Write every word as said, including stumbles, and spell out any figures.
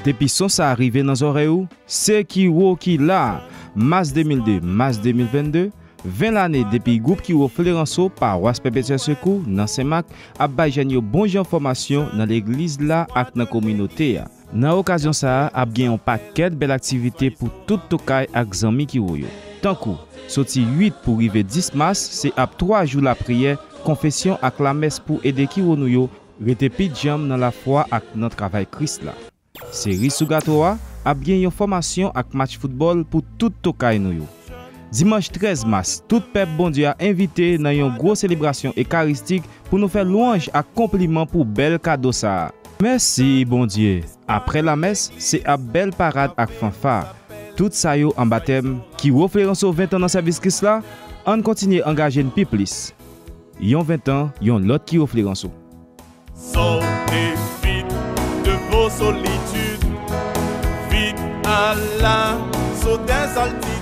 Depi son sa a rive nan zòrèy ou, se Kiwo ki la! Mas de mil de, mas de mil vennde, ven lane depi gwoup Kiwo Fleranso, pawas Pèpetyèl Sekou, nan Senmak, ap bay jèn yo bon jan fòmasyon nan legliz la ak nan kominote a. Nan okazyon sa a, ap gen yon pakèt bèl aktivite pou tout tokay ak zanmi Kiwo yo. Tankou, soti uit pou rive dis mas, se ap twa jou lapriyè, konfesyon ak lamès pou ede Kiwo nou yo rete pi djanm nan lafwa ak nan travay Kris la. Seri sou gato a ap gen yon fòmasyon ak match foutbòl pou tout tokay nou yo. Dimanch trèz mas, tout pèp Bondye a envite nan yon gwo selebrasyon ekaristik pou nou fè lwanj ak konpliman pou bèl kado sa a. Mèsi, Bondye! Apre lamès, se ap bèl parad ak fanfa. Tout sa yo anba tèm Kiwo Fleranso ven tan nan sèvis Kris la, ann kontinye angaje n pi plis. Yon ven tan, yon lòt Kiwo Fleranso. Sortez vite de vos solitudes, vite à l'assaut des altitudes.